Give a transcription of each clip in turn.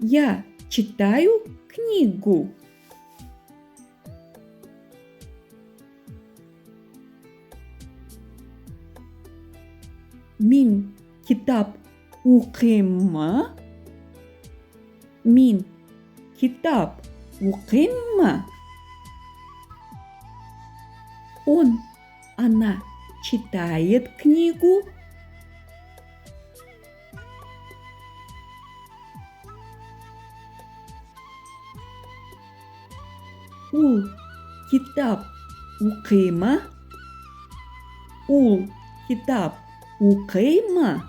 Я читаю книгу. Мин китап укыйммы? Мин китап укыйммы? Он, она читает книгу. Ул китап укыймы? Ул китап укыймы?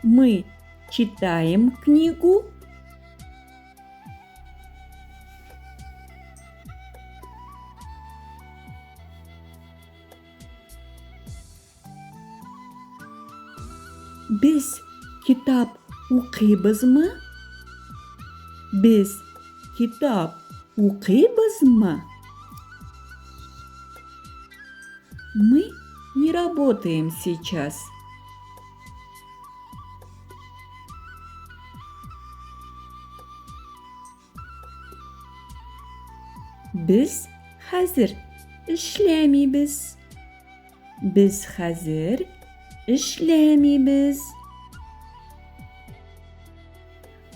Мы читаем книгу. Без китап укыйбызмы? Без китап укыйбызмы? Мы не работаем сейчас. Без хәзер эшләмибез. Без хәзер эшләмибез.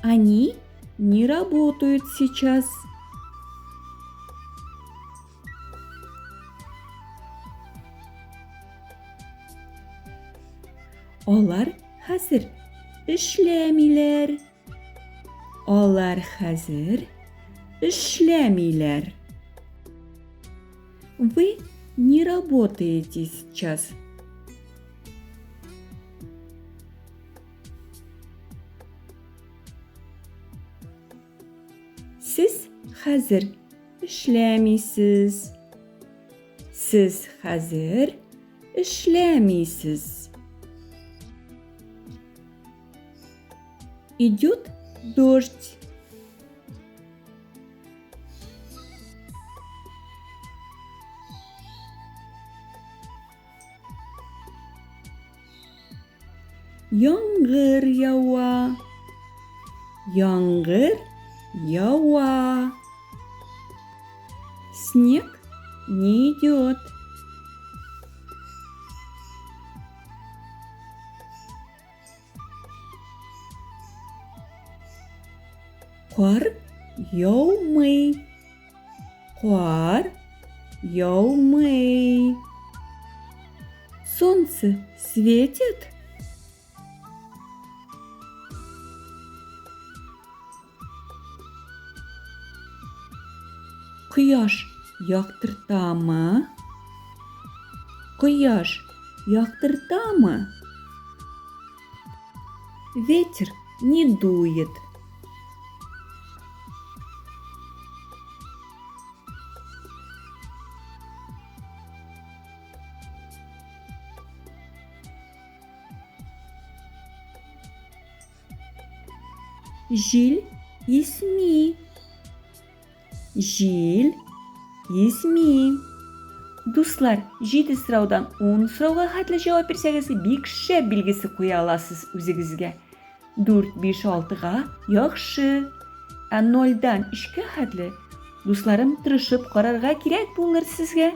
Они не работают сейчас. Алар хәзер эшләмиләр. Алар хәзер эшләмиләр. Вы не работаете сейчас. Сез хәзер эшләмисез. Сез хәзер эшләмисез. Идет дождь. Яңгыр ява. Яңгыр ява. Снег не идет. Кар яумый. Кар яумый. Солнце светит? Кояш яктыртамы? Кояш яктыртамы? Ветер не дует. Җил исми. Җил исми. Дуслар, җиде сораудан ун сорауга хәтле җавап бирсәгез, бик шәп билгесе куя аласыз үзегезгә. 4, 5, 6-га яхшы. Ә 0-дан 3-кә хәтле, дусларым, тырышып карарга кирәк булыр сезгә.